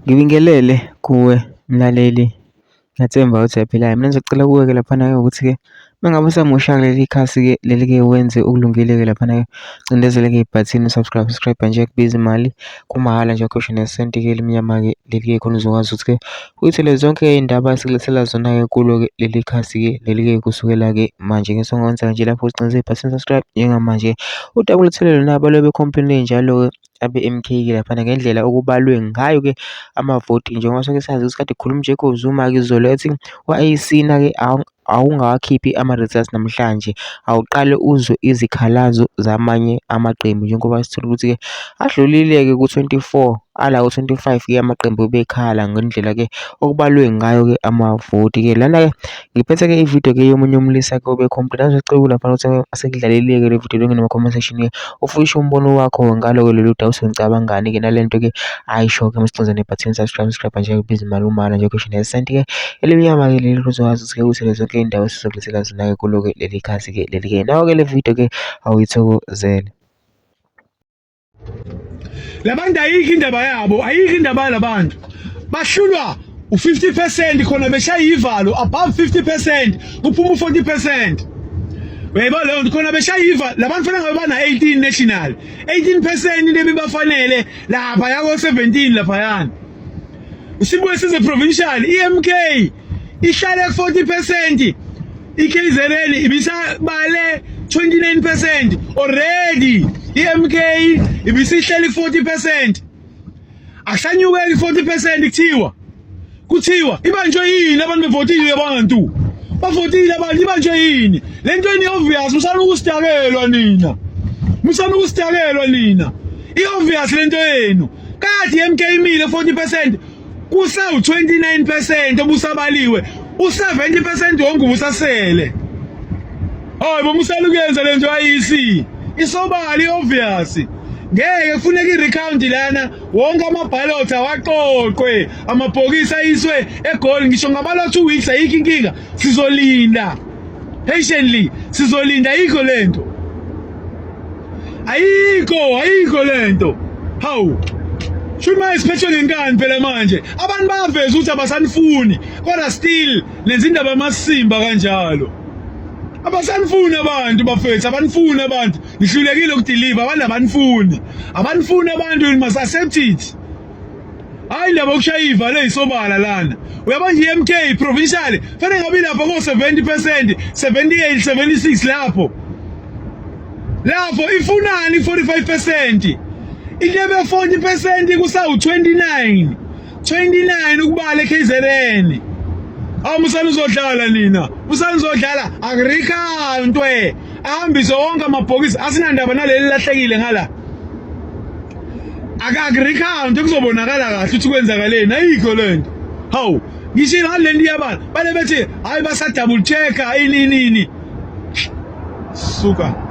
Ngibingelele kuwe mlaleli, ngiyathemba ukuthi uyaphila. Mina ngizocela kuwe-ke laphana-ke ukuthi-ke uma ngabe usamusha kuleli khasi-ke leli-ke wenze okulungile-ke laphana-ke, cindezele-ke ibhathini u-subscribe, subscribe nje akubizi imali, kumahhala nje akhishwe nesenti-ke elimnyama-ke leli-ke khona uzokwazi ukuthi-ke uyithole zonke iy'ndaba esikulethela zona-ke kulo-ke leli khasi-ke leli-ke kusukela-ke manje-ke. So ungawenza nje lapho ucindezele ibhathini subscribe njengamanje udaba olethele lona balobe be-complain-e njalo-ke. Abe-M_K-ke laphana ngendlela okubalwe ngayo-ke amavoti njengoba sonke sazi ukuthi kade kukhuluma uJacob Zuma-ke izolo ethi u-I_E_C-na-ke awungawakhiphi ama-results namhlanje, awuqale uzwe izikhalazo zamanye amaqembu njengoba sithola ukuthi-ke adlulile-ke ku-24 ala ku-25-ke amaqembu ebekhala ngendlela-ke okubalwe ngayo-ke amavoti-ke. Lana-ke ngiphethe-ke ividiyo-ke yomunye umlisa-ke obe-complain-a azocela laphana ukuthi asekudlalelile-ke le vidiyo le kuma-comment section-ke ufishe umbono wakho ngalo-ke lolu daba uthi ucabangani-ke nale nto-ke ayisho-ke masicinze nebhathini subscribe, subscribe nje kubiza imali umahhala nje kusho nesenti-ke elimnyama-ke leli uzokwazi ukuthi-ke uthole zonke iy'ndaba esizokulethela zona-ke kulo-ke leli khasi-ke leli-ke. Nawo-ke le vidiyo-ke awuyithokozele. Labantu ayikho indaba yabo, ayikho indaba yalabantu. Bahlulwa u-50% khona beshaya ivalo above 50% kuphuma u-40%. Uyayibona leyo nto khona beshaya ivalo labantu fanele ngabe bana 18 national 18% into ebibafanele lapha yako 17 laphayana. Sibuye size provincial iMK ihlale ku 40% iKZN ibisabale 29% already iMK ibisihleli 40% akusanyukeki 40% kuthiwa kuthiwa ibanjwe yini abantu bevotile abantu bavotile abantu ibanjwe yini lento ini obvious musana ukusidakelwa nina musana ukusidakelwa nina i obvious lento yenu kade iMK imile 40% kusawu 29% obusabaliwe u70% wonke ubusasele hayi bomusela ukuyenza lento ayisi isobala iobvious ngeke kufuneka i-recount lana wonke ama-ballot awaqoqwe amabhokisi ayiswe egoli ngisho ngabalwa 2 weeks ayikho inkinga sizolinda patiently sizolinda ayikho lento ayikho ayikho lento hawu shuthi manje siphethwe ngenkani phela manje abantu bayaveza ukuthi abasanifuni kodwa still nenza indaba yamasimba kanjalo abasanifuni abantu bafethu abanifuni abantu nihlulekile ukudeliver abantu abanifuni abanifuni abantu you must accept it hayi indaba yokushaya ivalo eyisobala lana uyabona nje i-MK provincial fanele ngabe lapho ko-70% 78 76 lapho lapho ifunani 45% into ebe 40% kusawu 29 29 ukubala eKZN awu musani uzodlala nina musani uzodlala akurecountwe ahambise wonke amabhokisi asinandaba naleli lahlekile ngala akakurecount kuzobonakala kahle ukuthi kwenzakaleni ayikho lento hawu ngisho ngale nto iyabala bale bethi hayi basa double checka ini ini suka.